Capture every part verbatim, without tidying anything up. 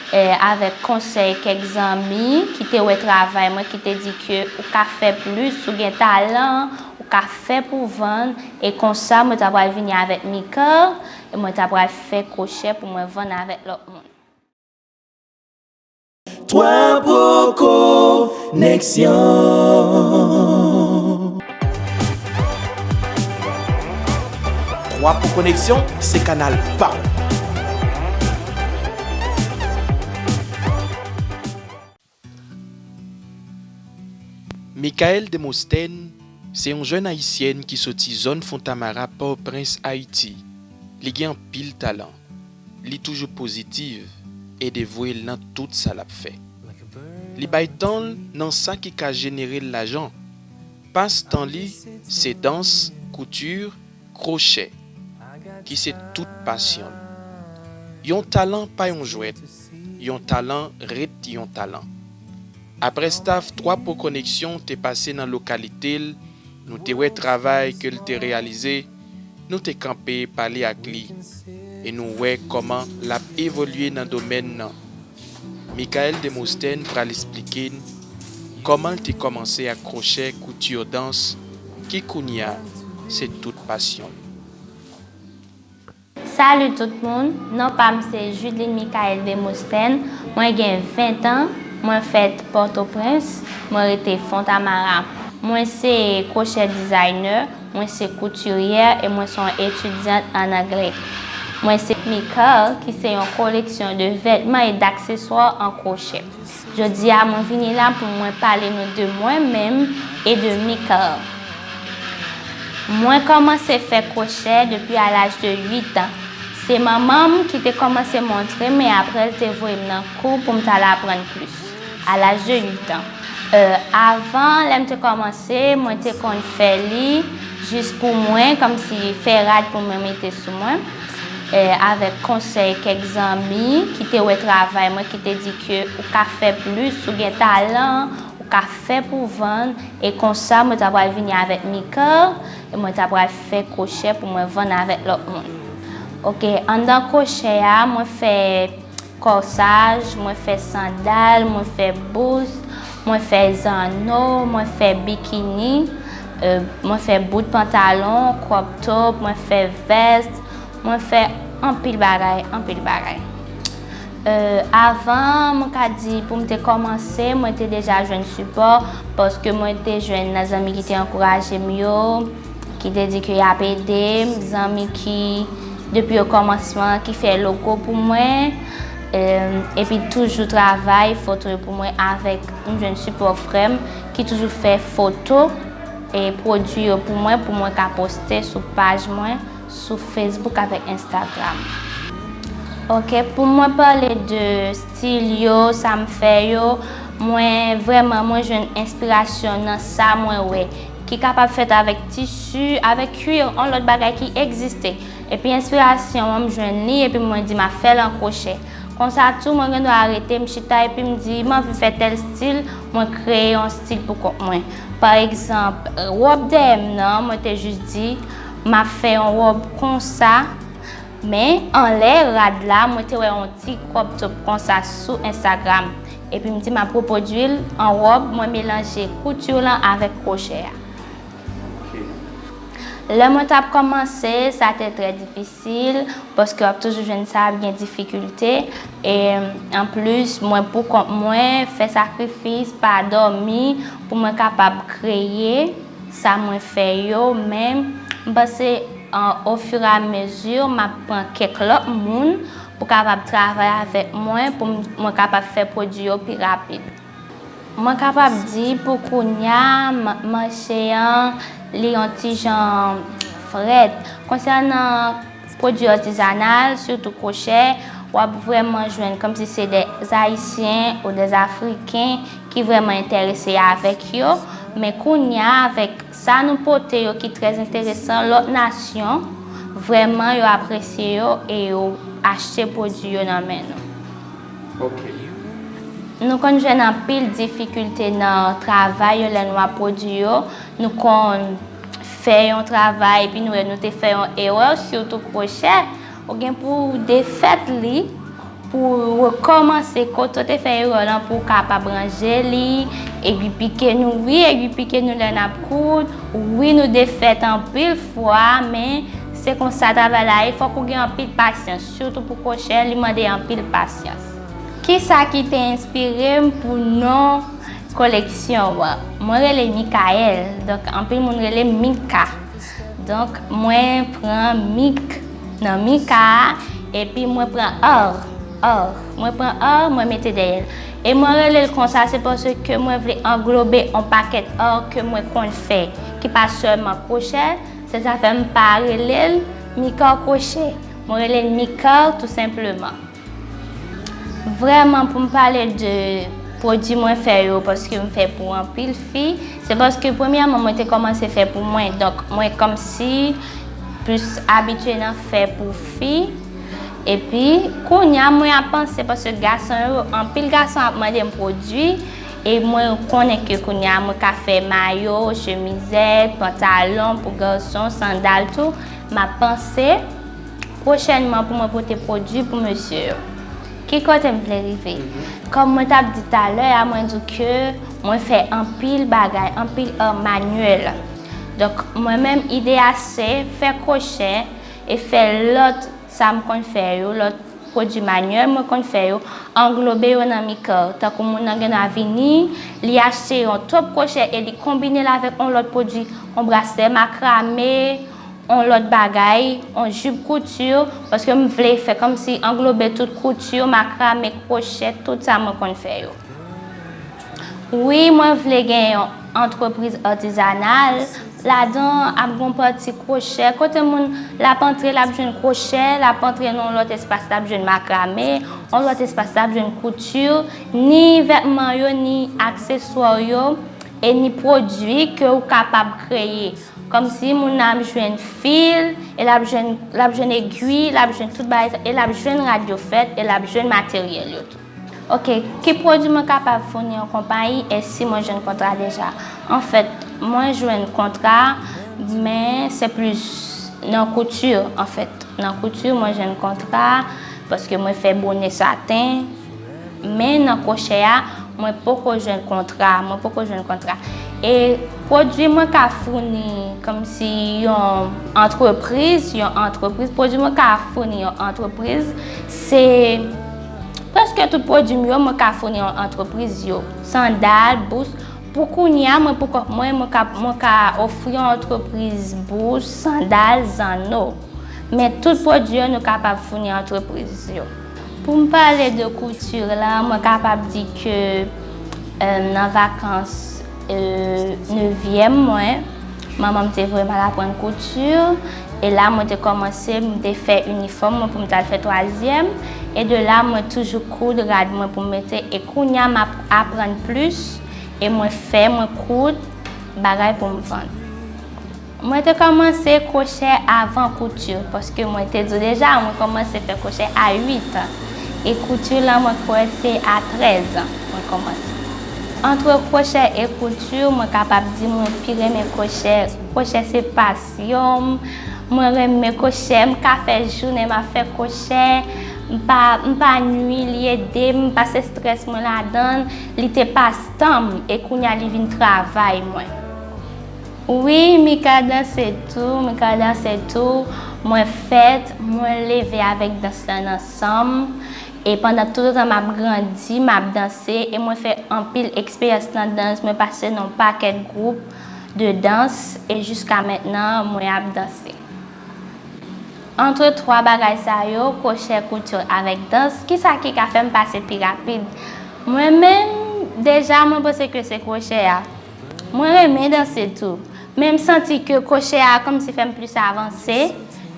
E, avèk konsèy kèk zanmi ki te wè travay mwen, ki te di ke ou ka fè plis, ou gen talan, ou ka fè pou vann, e konsa mwen ta pral vini avèk Michael, e mwen ta pral fè kwochè pou mwen vann avèk lòt moun. Twa Pro Koneksyon. Twa Pro Koneksyon, se kanal pa w. Michaëlle Demosthène se yon jèn ayisyèn ki soti zòn Fontamara, Pòtoprens, Ayiti. Li gen anpil talan. Li toujou pozitif e devwe l nan tout sa l ap fè. Li bay tan l nan sa ki ka jenere l lajan. Pas tan li se dans, kouti, kwochè, ki se tout pasyon l. Yon talan pa yon jwèt, yon talan ret yon talan. Aprè staf Twa Pro Koneksyon te pase nan lokalite l, nou te wè travay ke l te reyalize, nou te kanpe pale ak li, e nou wè kòman l ap evolye nan domèn nan. Michaëlle Demosthène pral esplike n kòman l te kòmanse ak kwochè, kouti, dans, ki kounye a se tout pasyon l. Salut tout moun, non pa m se Judeline Michaëlle Demosthène, mwen gen ven tan, mwen fèt Pòtoprens, mwen rete Fontamara. Mwen se kwochè designer, mwen se koutiryè e mwen se yon etidyant an anglè. Mwen se Michaëlle, ki se yon koleksyon de vètman e d'akseswa an kwochè. Jodi a, mwen vini la pou mwen pale nou de mwen menm e de Michaëlle. Mwen kòmanse fè kwochè depi a laj de uit an. Se manman m ki te kòmanse montre m, e aprè l te voye m nan kou pou m t al aprann plis, a laj de uit an. E, avan, lè m te kòmanse, mwen te konn fè li jis pou mwen, kòmsi fè rad pou mwen mete sou mwen. E, avèk konsèy kèk zanmi ki te wè travay mwen, ki te di ke ou ka fè plis, ou gen talan, ou ka fè pou vann, e konsa mwen ta pral vini avèk Michaëlle, e mwen ta pral fè kwochè pou mwen vann avèk lòt moun. Oke, anndan kwochè a, mwen fè kòsaj, mwen fè sandal, mwen fè bous, mwen fè zanno, mwen fè bikini, e, mwen fè bout pantalon, crop top, mwen fè vès, mwen fè anpil bagay, anpil bagay. E, avan, mwen ka di pou m te kòmanse, mwen te deja jwenn sipò, paske mwen te jwenn nan zanmi ki te ankouraje m yo, ki te di ke y ap ede m, zanmi ki, depi okòmansman, ki fè logo pou mwen, e, epi toujou travay foto yo pou mwen avèk, m jwenn sipò frè m, ki toujou fè foto e pwodui yo pou mwen, pou mwen ka poste sou paj mwen, sou Facebook avèk Instagram. Oke, pou mwen pale de stil yo, sa m fè yo, mwen vrèman, mwen jwenn enspirasyon nan sa mwen wè, ki kapab fèt avèk tisi, avèk kwir, yon lòt bagay ki egziste. Epi enspirasyon an, m jwenn li, epi mwen di m ap fè l an kwochè. Konsa tou, mwen gen dwa rete, m chita, epi m di, m anvi fè tèl stil, mwen kreye yon stil pou kont mwen. Pa egzanp, wòb dèyè m nan, mwen te jis di, m ap fè yon wòb konsa, men anlè rad la, mwen te wè yon ti crop top konsa sou Instagram. Epi m di, m ap repwodui l an wòb, mwen melanje kouti lan avèk kwochè a. Lè mwen t ap kòmanse, sa te trè difisil, paske w ap toujou jwenn sa ap gen difikilte. E, anplis, mwen pou kont mwen, fè sakrifis, pa dòmi, pou mwen kapab kreye sa mwen fè yo. Men, m panse, an, ofiramezi, m ap pran kèk lòt moun pou kapab travay avèk mwen, pou m, mwen kapab fè pwodui yo pi rapid. Mwen kapab di pou kounya, ma-, mache an, li yon ti jan frèt. Konsènan pwodui atizanal, sitou kwochè, w ap vrèman jwenn kòmsi se de Ayisyen ou de Afriken ki vrèman enterese avèk yo. Men kounya, avèk sa nou pote yo ki trè enteresan, lòt nasyon, vrèman yo apresye yo e yo achte pwodui yo nan men nou. Ok. Nou konn jwenn anpil difikilte nan travay yo lè nou ap pwodui yo. Nou konn fè yon travay epi nou wè nou te fè yon erè, sitou kwochè. Ou gen pou w defèt li, Pou rekòmanse, kote w te fè erè lan pou w kapab ranje li. Egwi pike nou, wi, egwi pike nou lè n ap koud. Wi, nou defèt anpil fwa, men se konsa travay la ye. Fòk ou gen anpil pasyans, sitou pou kwochè, li mande anpil pasyans. Kisa ki te enspire m pou non koleksyon an? Mwen rele Michael, donk anpil moun rele m Mika. Donk, mwen pran Mik nan Mika a, epi mwen pran R, R. Mwen pran R, mwen mete dèyè l. E mwen rele l konsa, se paske mwen vle anglobe yon pakèt R ke mwen konn fè, ki pa sèlman kwochè. Se sa fè m pa rele l Mika kwochè. Mwen rele l Mika tou senpleman. Vrèman, pou m pale de pwodui mwen fè yo, paske m fè pou anpil fi, se paske premyèman mwen te kòmanse fè pou mwen. Donk, mwen kòmsi plis abitye nan fè pou fi. Epi, kounye a, mwen ap panse, paske gason yo, anpil gason ap mande m pwodui. E mwen konnen ke kounye a, mwen ka fè mayo, chemizèt, pantalon pou gason, sandal tou. M ap panse pwochènman pou mwen pote pwodui pou mesye yo. Ki kote m vle rive? Kòm mwen t ap di talè a, mwen di w ke mwen fè anpil bagay, anpil art manyèl. Donk, mwen menm, ide a se fè kwochè e fè lòt sa m konn fè yo, lòt pwodui manyèl mwen konn fè yo, anglobe yo nan Mika. Tankou moun nan gen dwa vini, li achte yon twòp kwochè e li konbine l avèk yon lòt pwodui, yon braslè makrame, yon lòt bagay, yon jip kouti, paske m vle fè kòmsi anglobe tout kouti, makrame, kwochè, tout sa mwen konn fè yo. Wi, mwen vle gen yon antrepriz atizanal. Ladan ap gen yon pati kwochè. Kote moun l ap antre, l ap jwenn kwochè, l ap antre nan yon lòt espas, l ap jwenn makrame, yon lòt espas, l ap jwenn kouti, ni vètman yo, ni akseswa yo, e ni pwodui ke w kapab kreye. Kòmsi moun nan ap jwenn fil, e l ap jwenn, l ap jwenn egwi, l ap jwenn tout bagay sa, e l ap jwenn rad yo fèt, e l ap jwenn materyèl yo tou. Ok, ki pwodui mwen kapab founi yon konpayi e si mwen jwenn kontra deja? Anfèt, mwen jwenn kontra, men se plis nan kouti, anfèt. Nan kouti, mwen jwenn kontra, paske mwen fè bonè saten. Men nan kwochè a, mwen poko jwenn kontra, mwen poko jwenn kontra. E pwodui mwen ka founi kòmsi yon antrepriz, yon antrepriz, pwodui mwen ka founi yon antrepriz, se prèske tout pwodui m yo, mwen ka founi yon antrepriz yo. Sandal, bous, pou kounye a, mwen pou kòk mwen, mwen ka, mwen ka ofri yon antrepriz bous, sandal, zanno. Men tout pwodui yo nou kapab founi antrepriz yo. Pou m pale de kouti la, mwen kapab di ke, eh, nan vakans, eh, nevyèm mwen, manman m te voye m al aprann kouti. E la, mwen te kòmanse, m te fè inifòm mwen pou m t al fè twazyèm. E de la, mwen toujou koud rad mwen pou m mete. E kounye a, m ap aprann plis. E mwen fè, mwen koud bagay pou m vann. Mwen te kòmanse kwochè avan kouti, paske mwen te di w deja, mwen kòmanse fè kwochè a uit an. E kouti la, mwen kwè se a trèz an mwen kòmanse. Antre kwochè e kouti, mwen kapab di mwen pi renmen kwochè. Kwochè se pasyon m. Mwen renmen kwochè. M ka fè jounen m ap fè kwochè. M pa, m pa nwi, li ede m pase estrès mwen ladan l. Li te pastan m, e kounye a li vin travay mwen. Wi, Mika danse tou, Mika danse tou. Mwen fèt, mwen leve avèk dans lan nan san m. E pandan toutotan m ap grandi, m ap danse. E mwen fè anpil eksperyans nan dans. Mwen pase nan yon pakèt gwoup de dans. E jiska mentnan, mwen ap danse. Antre twa bagay sa yo, kwochè, kouti avèk dans, kisa ki ka fè m pase pi rapid? Mwen menm, deja, mwen panse ke se kwochè a. Mwen renmen danse tou. Men m santi ke kwochè a kòmsi fè m plis avanse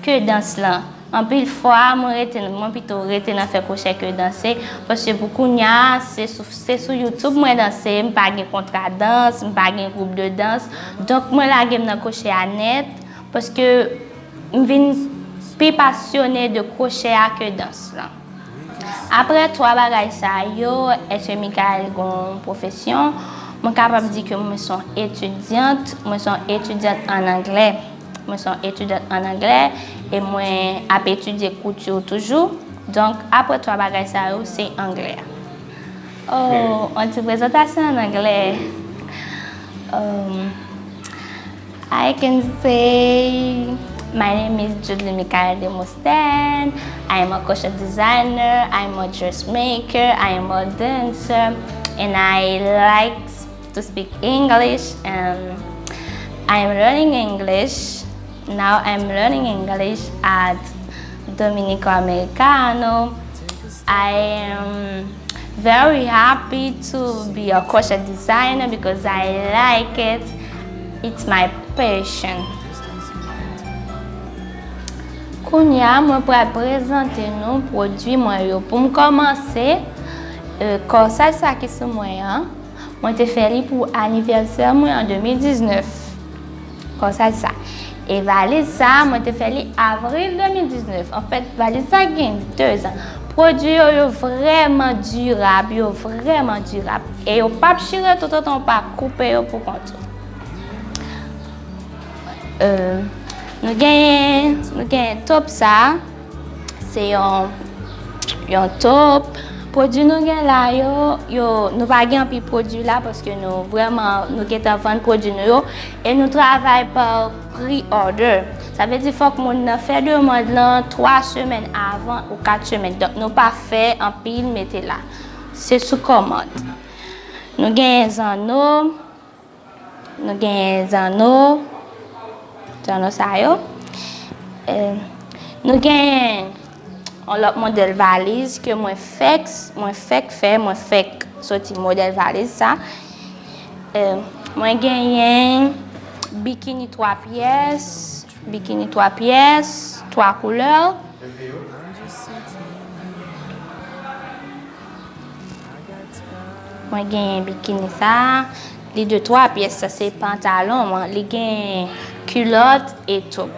ke dans lan. Anpil fwa, mwen rete, mwen pito rete nan fè kwochè ke danse. Paske pou kounye a, se sou, se sou YouTube mwen danse, m pa gen kontra dans, m pa gen gwoup de dans. Donk, mwen lage m nan kwochè a nèt, paske m vin pi pasyone de kwochè a ke dans lan. Apre twa bagay sa yo, èske Michael gon pwofesyon? Mwen kapab di ke mwen se yon etidyant, mwen se yon etidyant an anglè. Mwen se yon etidyant an anglè e mwen ap etidye kouti toujou. Donk, apre twa bagay sa yo, se anglè a. Oh, yon ti prezantasyon an anglè. Um, I can say my name is Julie Michael Demosthène. I am a crochet designer, I am a dressmaker, I am a dancer, and I like to speak English. And I am learning English. Now I'm learning English at Dominico Americano. I am very happy to be a crochet designer because I like it. It's my passion. Kounye a, mwen pral prezante nou pwodui mwen yo. Pou m kòmanse, e, kòsaj sa ki sou mwen an, mwen te fè li pou anivèsè mwen an de mil diznèf. Kòsaj sa. E valiz sa, mwen te fè li avril de mil diznèf. Anfèt, valiz sa gen de zan. Pwodui yo, yo vrèman dirab, yo vrèman dirab. E yo p ap chire toutotan w pa koupe yo pou kont ou. E, nou genyen, nou genyen top sa. Se yon, yon top. Pwodui nou gen la yo, yo, nou pa gen anpil pwodui la paske nou vrèman, nou gentan vann pwodui nou yo e nou travay pa pre-order. Sa vle di fòk moun nan fè demann lan twa semèn avan ou kat semèn. Donk, nou pa fè anpil mete la. Se sou kòmand. Nou genyen zanno. Nou genyen zanno, zanno sa yo. E, nou genyen yon lòt modèl valiz ke mwen fèk, mwen fèk fè, mwen fèk soti modèl valiz sa. E, mwen genyen bikini twa pyès, bikini twa pyès, twa koulè. Mwen genyen bikini sa. Li de twa pyès, sa se pantalon mwen. Li gen kilòt e top.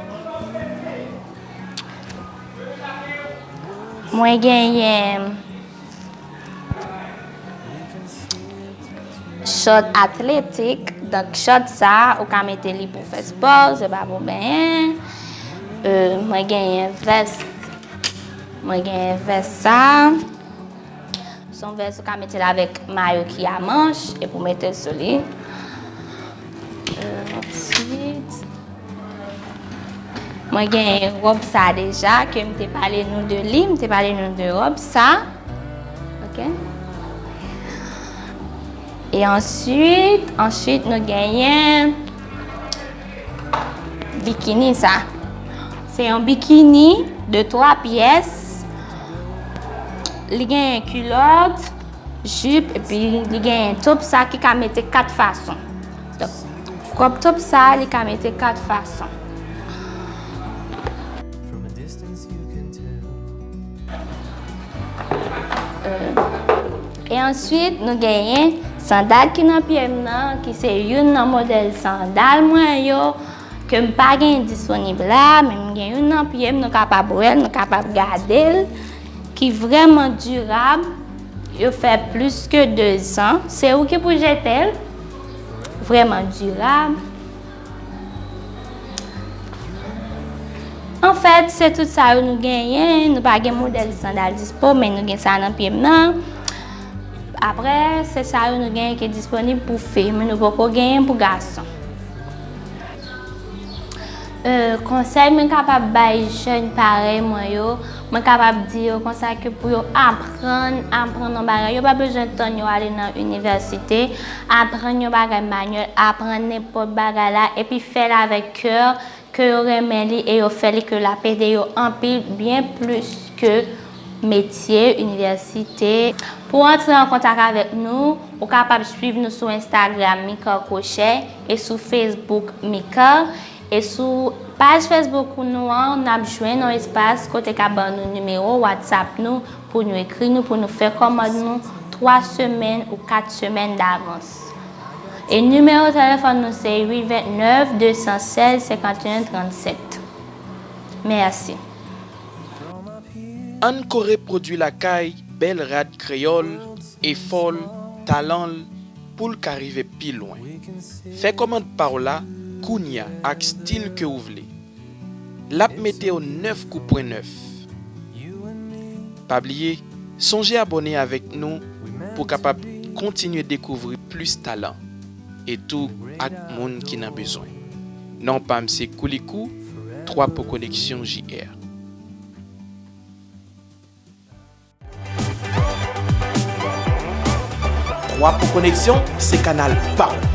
Mwen genyen short atletik. Donk, short sa, ou ka mete li pou fè spò, se pa pou benyen. E, mwen genyen vès. Mwen genyen vès sa. Se yon vès ou ka mete l avèk mayo ki a manch, epi w mete l sou li. E, answit, mwen genyen wòb sa deja, ke m te pale nou de li, m te pale nou de wòb sa. Ok? E answit, answit nou genyen bikini sa. Se yon bikini de twa pyès. Li genyen kilòt, jip, epi li genyen top sa ki ka mete kat fason. Donk, crop top sa, li ka mete kat fason. E answit, nou genyen sandal ki nan pye m nan, ki se youn nan modèl sandal mwen yo, ke m pa gen disponib la, men m gen youn nan pye m, nou kapab wè l, nou kapab gade l, ki vrèman dirab. Yo fè plis ke de zan. Se ou ki pou jete l. Vrèman dirab. Anfèt, se tout sa yo nou genyen. Nou pa gen modèl sandal dispo, men nou gen sa nan pye m nan. Apre, se sa yo nou genyen ki disponib pou fi, men nou poko genyen pou gason. E, konsèy mwen kapab bay jèn parèy mwen yo, mwen kapab di yo konsa ke pou yo aprann, aprann yon bagay, yo pa bezwen tann yo ale nan inivèsite, aprann yon bagay manyèl, aprann nenpòt bagay la, epi fè l avèk kè, ke yo renmen li e yo fè li, ke l ap ede yo anpil, byen plis ke metye, inivèsite. Pou antre an kontak avèk nou, ou kapab swiv nou sou Instagram Mika Crochet e sou Facebook Mika. E sou paj Facebook nou an, n ap jwenn yon espas kote k ap ban nou nimewo WhatsApp nou pou nou ekri nou, pou nou fè kòmand nou twa semèn ou kat semèn davans. E nimewo telefòn nou se uit vennèf, de san sèz, senkanteyen, trannsèt. Mèsi. Ann kore pwodui lakay Bèl Rad Kreyòl, efò l, talan l, pou l ka rive pi lwen. Fè kòmand pa w la kounye a ak stil ke w vle. L ap mete w nèf kou pwen nèf. Pa bliye, sonje abòne avèk nou pou w kapab kontinye dekouvri plis talan e tou ak moun ki nan bezwen. Non pa m se Koulikou, twa po koneksyon J R. Twa po koneksyon se kanal pa w.